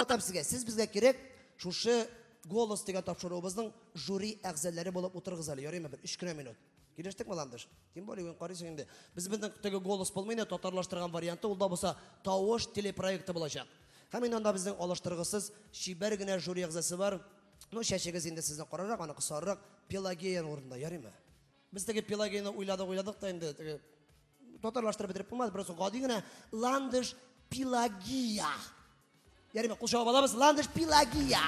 Аңлатам сезгә, сез безгә кирәк, шушы Голос дигән тапшыруыбызның жюри әгъзалары булып утырыгыз әле, ярыймы бер өч кенә минут. Килештекме, Ландыш? Тем более, үзең карыйсың инде. Без безнең теге Голос булмый инде, татарлаштырган варианты, ул да булса тавыш телепроекты булачак. Һәм инде анда безнең алыштыргысыз чибәр генә жюри әгъзасы бар. Ну, чәчегез инде сезнең карарак, аныкы сарырак, Пелагея урында, ярыймы? Без теге Пелагеяны уйладык, уйладык та инде теге татарлаштырып бетереп булмады, просто гади генә Ландыш Пелагия. Ярыймы, кул чабып алабыз. Ландыш Пелагия.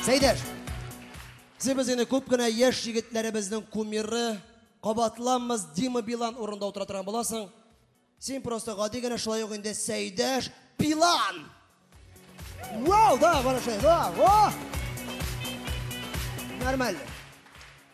Сәйдәш. Сез инде күп кенә яшь егетләребезнең кумиры, кабатланмас Дима Билан урында утыра торган буласың. Син просто гади генә шулай ук инде Сәйдәш Билан. Вау, да, бара шулай. Да, о! Нормально.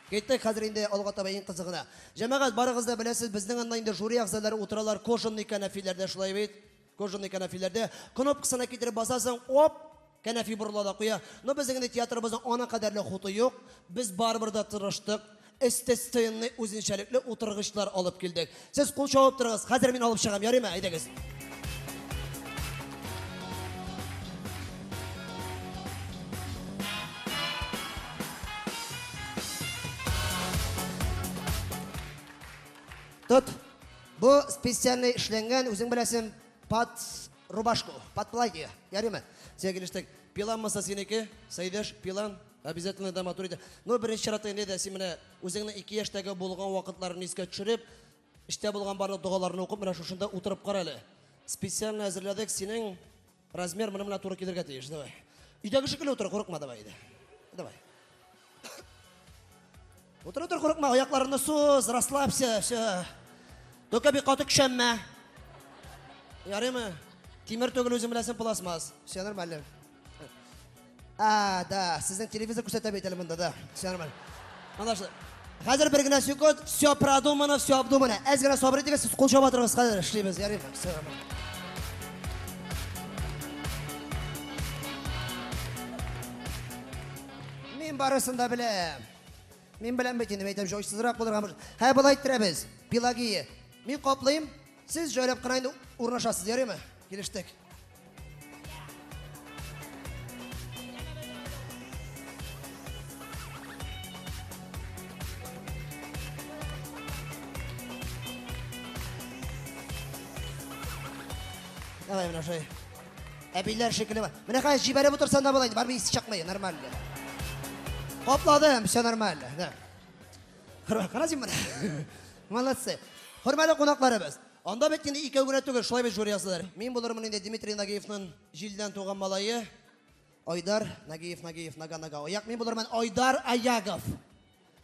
Киттек хәзер инде алга таба иң кызыгына. Җәмәгать, барыгыз да беләсез, безнең анда инде жюри әгъзалары утыралар кожаный кәнәфиләрдә, шулай бит? Кожаный кәнәфиләрдә кнопкасына китереп басасың, оп, кәнәфи борыла да куя. Но безнең инде театрыбызның ана кадәрле хуты юк. Без барыбер дә тырыштык. Естественный үзенчәлекле утыргычлар алып килдек. Сез кул чабып торыгыз, хәзер мин алып чыгам, ярыймы? Әйдәгез. Тот. Бу специальный эшләнгән, үзең беләсең, под рубашку, под платье. Ярыймы? Сиңа килештек. Пилан маса синеке, Сәйдәш, пилан. Обязательно да матур итә. Ну, беренче чиратта инде дә син менә үзеңнең 2 яшьтәге булган вакытларын искә төшереп, эштә булган барлык догаларны укып, менә шушында утырып кара әле. Специально әзерләдек, синең размер моны менә туры килергә тиеш. Давай. Өйдәге шикелле утыр, курыкма, давай иде. Давай. Утыр, утыр, курыкма, аякларыңны суз, расслабься, все. Только бик каты көчәнмә. Ярыймы? Тимер түгел, үзең беләсең, пластмасс. Все нормально. А, да, сезнең телевизор күрсәтә бит әле монда, да. Все нормально. Аңлашылды. Хәзер бер генә секунд, все продумано, все обдумано. Әз генә сабыр итегез, сез кул чаба торыгыз, хәзер эшлибез, ярыймы? Все нормально. Мин барысын да беләм. Мин беләм бит инде, әйтәм, җайсызрак булырга мөмкин. Һә, болай иттерәбез. Пелагея. Мин каплыйм, сез җайлап кына инде урнашасыз, ярыймы? Килештек. Давай, менә шулай. Әбиләр шикелле бар. Менә хәзер җибәреп утырсаң да була инде, барыбер исе чыкмый, нормально. Капладым, все нормально. Да. Кара син менә. Молодцы. Хөрмәтле кунакларыбыз. Анда бит инде икәү генә түгел, шулай бит жюри әгъзалары. Мин булырмын инде Дмитрий Нагиевның җилдән туган малае. Айдар Нагиев, Нагиев, Нага, Нага, Аяк. Мин булырмын Айдар Аягов.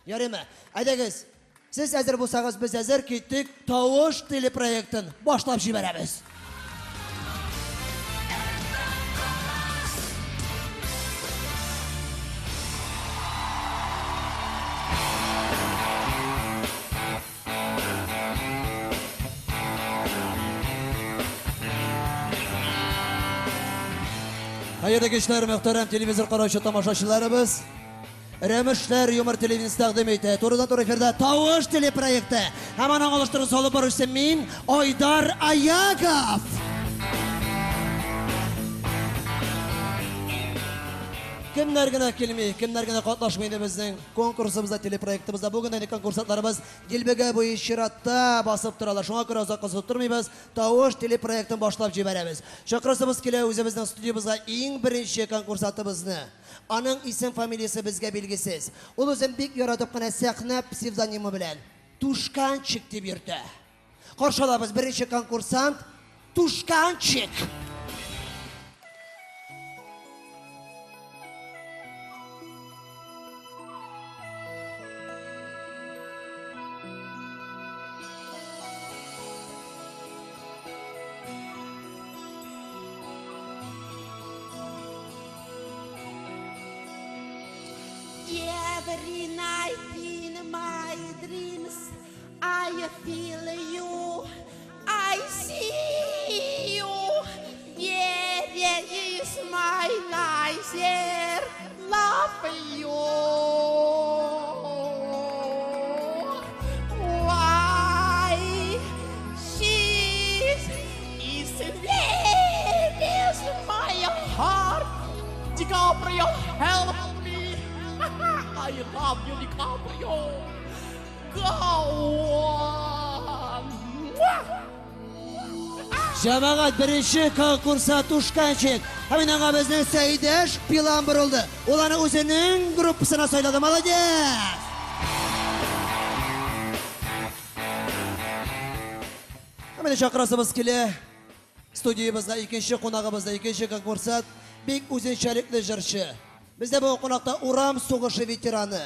Ярыймы? Әйдәгез, сез әзер булсагыз, без әзер, киттек, Тавыш телепроектын башлап җибәрәбез. Хәерле кичләр, мөхтәрәм телевизор караучы тамашачыларыбыз. Рәмешләр юмор телевидениесе тәкъдим итә. Турыдан-туры эфирда Тавыш телепроекты. Һәм аның алыштыру салып баручысы мин, Айдар Аягов. Кемнәр генә килми, кемнәр генә катнашмый инде безнең конкурсыбызда, телепроектыбызда. Бүген инде конкурсантларыбыз дилбегә буе чиратта басып торалар. Шуңа күрә озакка сузып тормыйбыз. Тавыш телепроектын башлап җибәрәбез. Чакырасыбыз килә үзебезнең студиябызга иң беренче конкурсантыбызны. Аның исем-фамилиясе безгә билгесез. Ул үзен бик яратып кына сәхнә псевдонимы белән Тушканчик дип йөртә. Каршы алабыз беренче конкурсант Тушканчик! Every night in my dreams, I feel you, I see you. Yeah, there is my life, there, love you. Why she's is there is my Леонардо Ди Каприо. Go on! Җәмәгать, беренче конкурсант Тушканчик. Һәм инде аңа безнең Сәйдәш Пилан борылды. Ул аны үзенең группасына сайлады. Молодец! Һәм инде чакырасыбыз килә. Студиябездә икенче кунагыбызда икенче конкурсант, бик үзенчәлекле җырчы. Бездә бүген кунакта урам сугышы ветераны.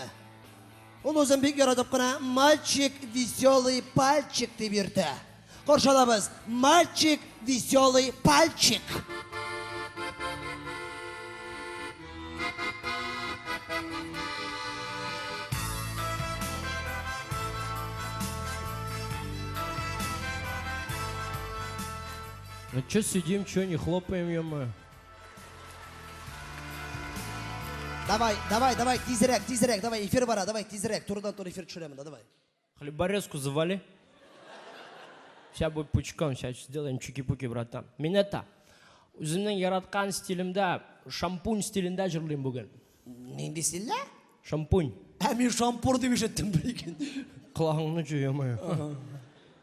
Ул үзен бик яратып кына «Мальчик веселый пальчик» дип йөртә. Каршы алабыз, «Мальчик веселый пальчик». Ну чё сидим, чё не хлопаем, ё-моё? Давай, давай, давай, тизрәк, тизрәк, давай, эфир бара, давай, тизрәк, турыдан-туры эфир төшерәмен, да, давай. Хлеборезку завали. Сейчас будет пучком, сейчас сделаем чики-пуки, братан. Мин это, үземнең яраткан стилемдә, шампунь стилендә җырлыйм бүген. Нинди стильдә? Шампунь. Ә мин шампур дип ишеттем, прикинь. Колагыңны җый, ё-моё.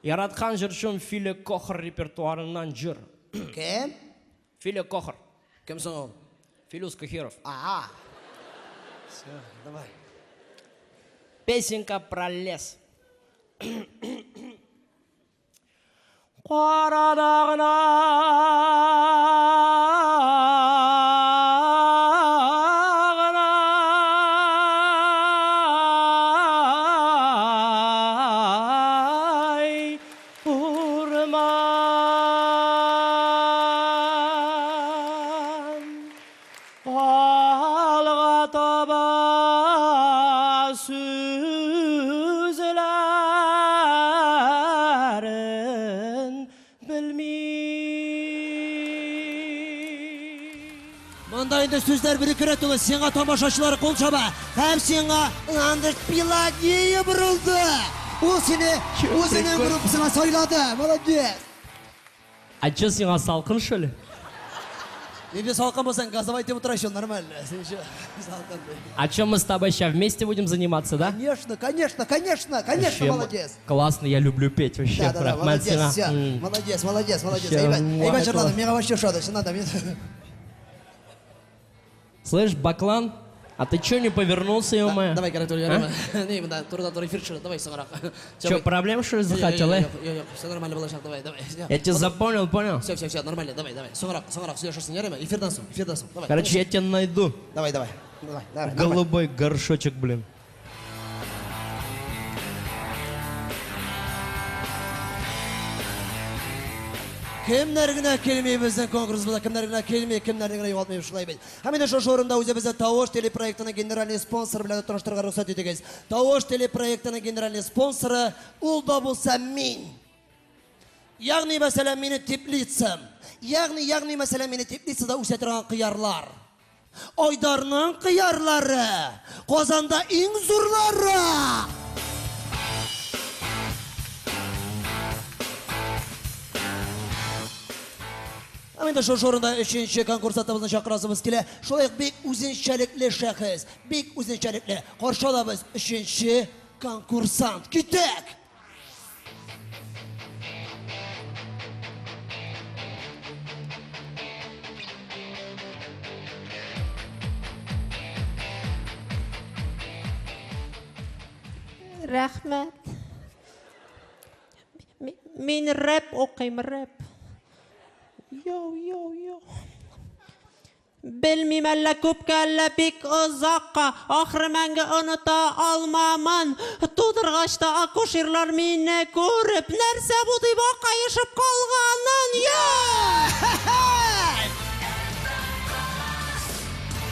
Яраткан җырчым Филя Кохр репертуарыннан җыр. Кем? Филя Кохр. Кем соң ул? Филюс Кахиров. Ага. Все, давай. Песенка про лес. Карада гына гынай урман алга таба сүзләрен белми. Монда инде сүзләр бер-ике рәт түгел, сиңа тамашачылар кул чаба. Һәм сиңа Ландыш Пелагея борылды. Ул сине үзенең группасына сайлады. Молодец. А чё, сиңа салкын, что ли? Нинди салкын булсаң, газовать итеп утыра еще нормально. Син еще салкын. А чё, мы с тобой сейчас вместе будем заниматься, да? Конечно, конечно, конечно, конечно, Вообще, молодец. Классно, я люблю петь вообще. Да, да, да, Рәхмәт молодец, сиңа. все. Молодец, молодец, молодец. Вообще, Әйбәт, әйбәт җырладың, класс. миңа вообще ошады. Чыннан да, мин. Слышь, баклан, а ты чё не повернулся, ё-моё? Давай, короче, ярыймы? Не, монда турыдан-туры эфир төшерә, давай соңрак. Чё, проблем, что ли, захотел, э? Юк, юк, все нормально булачак, давай, давай. Я тебя запомнил, понял? Все, все, все, нормально, давай, давай. Соңрак, соңрак сөйләшерсең, ярыймы? Эфирдан соң, эфирдан соң. Давай. Короче, я тебя найду. Давай, давай. Давай, давай. Голубой горшочек, блин. Кемнәр генә килми безнең конкурсыбызда, кемнәр генә килми, кемнәрне генә югалтмый шулай бит. Һәм инде шушы урында үзебезне Тавыш телепроектының генеральный спонсоры белән таныштырырга рөхсәт итегез. Тавыш телепроектының генеральный спонсоры ул да булса мин. Ягъни мәсәлән, мине теплицам. Ягъни, ягъни мәсәлән, мине теплицада үсә торган кыярлар. Айдарның кыярлары Казанда иң зурлары. Һәм инде шушы урында өченче конкурсантыбызны чакырасыбыз килә. Шулай ук бик үзенчәлекле шәхес, бик үзенчәлекле. Каршы алабыз өченче конкурсант. Киттек! Рәхмәт. Мин рэп укыйм, рэп. Йоу, йоу, йоу. Белмим әллә күпкә, әллә бик озакка, ахры мәңге оныта алмамын. Тудыргач та акушерлар мине күреп, нәрсә бу дип акаешып калганын. Йоу!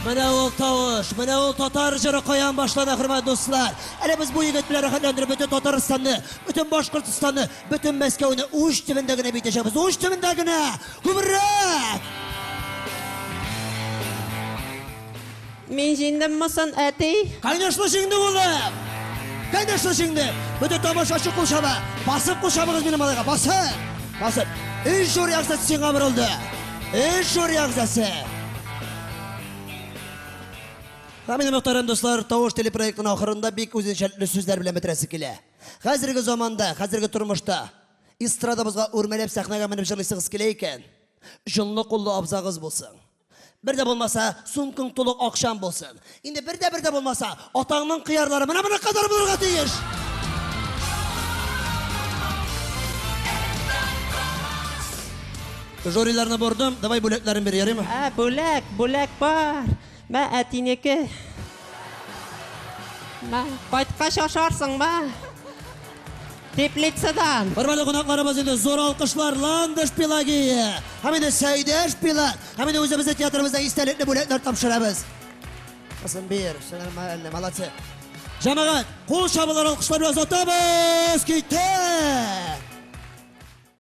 Менә ул тавыш, менә ул татар җыры каян башлана, хөрмәтле дуслар. Әле без бу егет белән рәхәтләндереп бөтен Татарстанны, бөтен Башкортстанны, бөтен Мәскәүне уч төбендә генә битәчәкбез, уч төбендә генә. Күбрәк! Мин җиңдемме соң, әти? Конечно, җиңде улым. Конечно, җиңде. Бөтен тамашачы кул чаба. Басып кул чабыгыз минем малайга, басып. Басып. Өч жюри әгъзасы сиңа борылды. Өч жюри әгъзасы. Һәм инде, мөхтәрәм дуслар, Тавыш телепроектының ахырында бик үзенчәлекле сүзләр белән бетерәсе килә. Хәзерге заманда, хәзерге тормышта эстрадабызга үрмәләп сәхнәгә менеп җырлыйсыгыз килә икән, җонлы куллы абзагыз булсын. Бер дә булмаса, сумкаң тулы акчаң булсын. Инде бер дә бер дә булмаса, атаңның кыярлары менә моның кадәр булырга тиеш. Жюриларны бордым, давай бүләкләрен бир, ярыймы? Ә, бүләк, бүләк бар. Мә, әтинеке. Мә, кайткач ашарсың, мә. Теплицадан. Хөрмәтле кунакларыбыз, инде зур алкышлар Ландыш Пелагея һәм инде Сәйдәш Пилат һәм инде үзебезнең театрыбызда истәлекле бүләкләр тапшырабыз. Кызым бир, все нормально, молодцы. Җәмәгать, кул чабулар, алкышлар белән озатабыз. Киттек!